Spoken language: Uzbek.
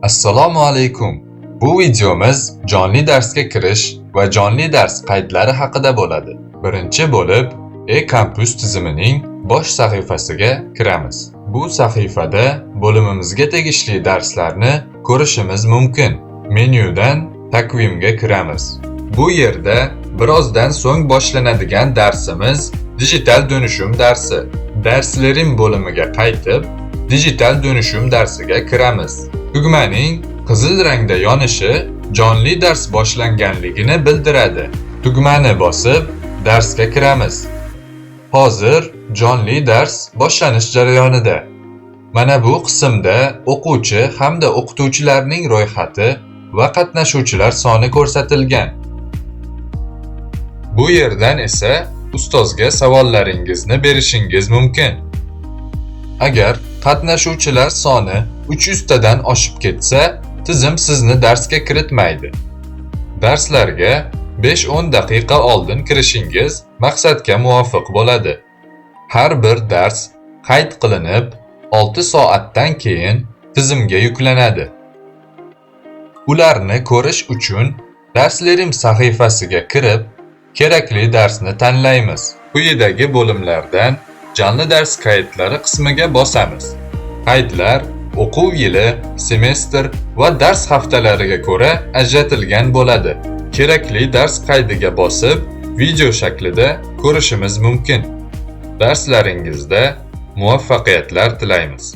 Assalomu alaykum. Bu videomiz jonli darsga kirish va jonli dars qaydlari haqida bo'ladi. Birinchi bo'lib e-kampus tizimining bosh sahifasiga kiramiz. Bu sahifada bo'limimizga tegishli darslarni ko'rishimiz mumkin. Menyudan takvimga kiramiz. Bu yerda birozdan so'ng boshlanadigan darsimiz dijital dönüşüm darsi. Darslerim bo'limiga qaytib, dijital dönüşüm darsiga kiramiz. Tugmaning qizil rangda yonishi jonli dars boshlanganligini bildiradi. Tugmani bosib, darsga kiramiz. Hozir jonli dars boshlanish jarayonida. Mana bu qismda o'quvchi hamda o'qituvchilarning ro'yxati va qatnashuvchilar soni ko'rsatilgan. Bu yerdan esa ustozga savollaringizni berishingiz mumkin. Agar qatnashuvchilar soni 300 tadan oshib ketsa, tizim sizni darsga kiritmaydi. Darslarga 5-10 daqiqa oldin kirishingiz maqsadga muvofiq bo'ladi. Har bir dars qayd qilinib, 6 soatdan keyin tizimga yuklanadi. Ularni ko'rish uchun Darslerim sahifasiga kirib, kerakli darsni tanlaymiz. Quyidagi bo'limlardan jonli dars qaydlari qismiga bosamiz. Qaydlar o'quv yili, semestr va dars haftalariga ko'ra ajratilgan bo'ladi. Kerakli dars qaydiga bosib, video shaklida ko'rishimiz mumkin. Darslaringizda muvaffaqiyatlar tilaymiz.